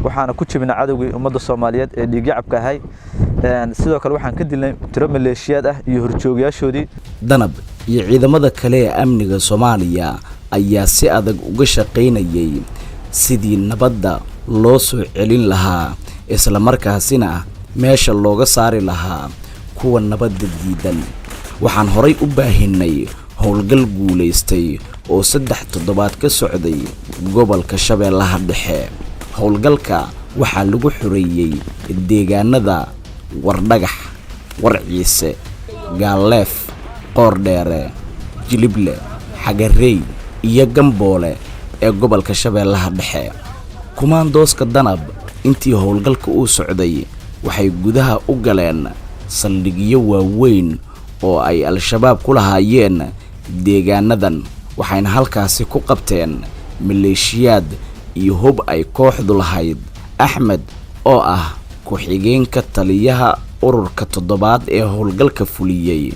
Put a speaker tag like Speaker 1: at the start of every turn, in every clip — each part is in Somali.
Speaker 1: Waxaana ku jebinay cadowgii ummadda Soomaaliyeed ee dhiigyacabka ahay. Sidoo kale waxaan ka dilnay tiro maleeshiyaad ah iyo horjoogayaashoodii.
Speaker 2: Danab iyo ciidamada kale ee amniga Soomaaliya ayaa si adag uga shaqaynayay sidii nabadda loo soo celin lahaa, islamarkaasina meesha looga saari lahaa kuwa nabadda diidan. Waxaan horay u baahinay howlgal guulaystay oo 3 toddobaad ka socday gobolka Shabeellaha Dhexe. Howlgalka waxaa lagu xoreeyey deegaanada Wardhagax, Warciise, Gaalleef, Qoordheere, Jilible, Xagarey iyo Gamboole ee gobolka Shabeellaha Dhexe. Kumaandooska Danab intii howlgalka uu socday waxay gudaha u galeen saldhigyo waaweyn oo ay Al-Shabaab ku lahaayeen deegaanadan, waxayna halkaasi ku qabteen maleeshiyaad iyo hub ay kooxdu lahayd. Axmed oo ah ku-xigeenka taliyaha ururka toddobaad ee howlgalka fuliyey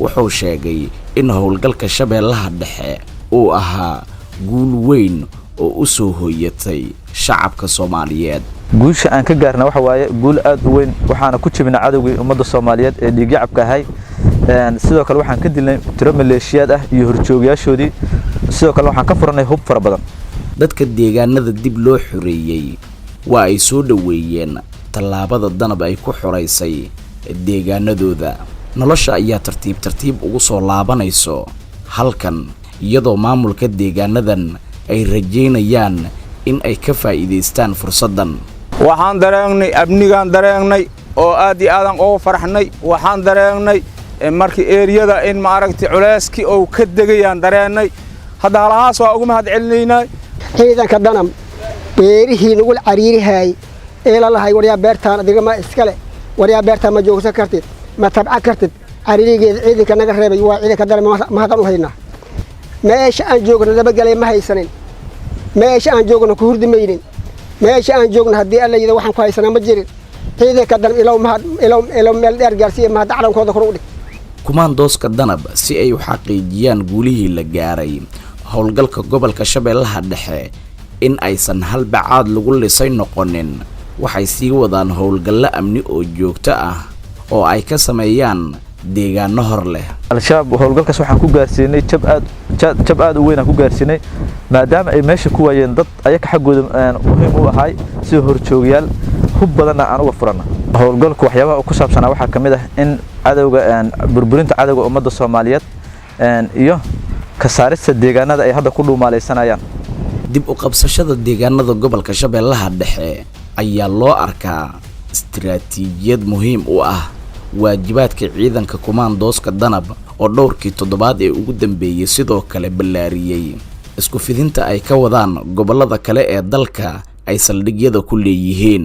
Speaker 2: wuxuu sheegay in howlgalka Shabeellaha Dhexe uu ahaa guul weyn oo u soo hooyatay shacabka Soomaaliyeed.
Speaker 1: Guusha aan ka gaarna waxa waaye guul aad u weyn. Waxaana ku jebinay cadowgii ummadda Soomaaliyeed ee dhiigyacabka ahay. Sidoo kale waxaan ka dilnay tiro maleeshiyaad ah iyo horjoogayaashoodii. Sidoo kale waxaan ka furanay hub fara badan.
Speaker 2: Dadka deegaanada dib loo xoreeyey waa ay soo dhoweeyeen tallaabada Danab ay ku xoraysay deegaanadooda. Nolosha ayaa tartiib tartiib ugu soo laabanayso halkan, iyadoo maamulka deegaanadan ay rajaynayaan in ay ka faa'iidaystaan fursaddan.
Speaker 3: Waxaan dareengnay amnigaan dareengnay oo aad iyo aadan ugu faraxnay. Waxaan dareengnay markii eeriyada in maaragtay culeyskii uu ka degayaan dareennay. Hadda halahaas waa ugu mahad celinaynaa.
Speaker 4: Ciidanka Danam beerihii nagu cariirihaayey ee la lahay, "Waryaa, beertaan adigama iskale, waryaa, beertaan ma joogsan kartid, ma tabca kartid," cariirigeeda ciidanka naga reebay waa ciidanka Danam. Mahadaan u haynaa. Meesha aan joogno nabadgelya ma haysanin, meesha aan joogno ku hurdi maynin, meesha aan joogno haddii Alla yidhi waxaan ku haysanaa ma jirin. Ciidanka Danam ilow mahad, ilow ilow meel dheer gaarsiiya, mahad calankooda kor u dhig.
Speaker 2: Kumaandooska Danab si ay u xaqiijiyaan guulihii la gaaray howlgalka gobolka Shabeellaha Dhexe in aysan hal bacaad lagu lisay noqonin, waxay sii wadaan howlgallo amni oo joogto ah oo ay ka sameeyaan deegaano hor leh.
Speaker 1: Al-Shabaab howlgalkaas waxaan ku gaarsiinay jab aad u weyn aan ku gaarsiinay, maadaama ay meesha ku waayeen dad ayaka xaggooda muhiim u ahay sida horjoogayaal, hub badanna aan uga furanna. Howlgalku waxyaabaha ku saabsanaa waxaa ka mid ah in cadowga burburinta cadowga ummadda Soomaaliyeed iyo ka saarista deegaanada ay hadda ku dhuumaalaysanayaan.
Speaker 2: Dib u qabsashada deegaanada gobolka Shabeellaha Dhexe ayaa loo arkaa istiraatiijiyad muhiim u ah waajibaadka ciidanka kumaandooska Danab oo dhowrkii toddobaad ee ugu dambeeyey sidoo kale ballaariyey isku fidinta ay ka wadaan gobollada kale ee dalka ay saldhigyada ku leeyihiin.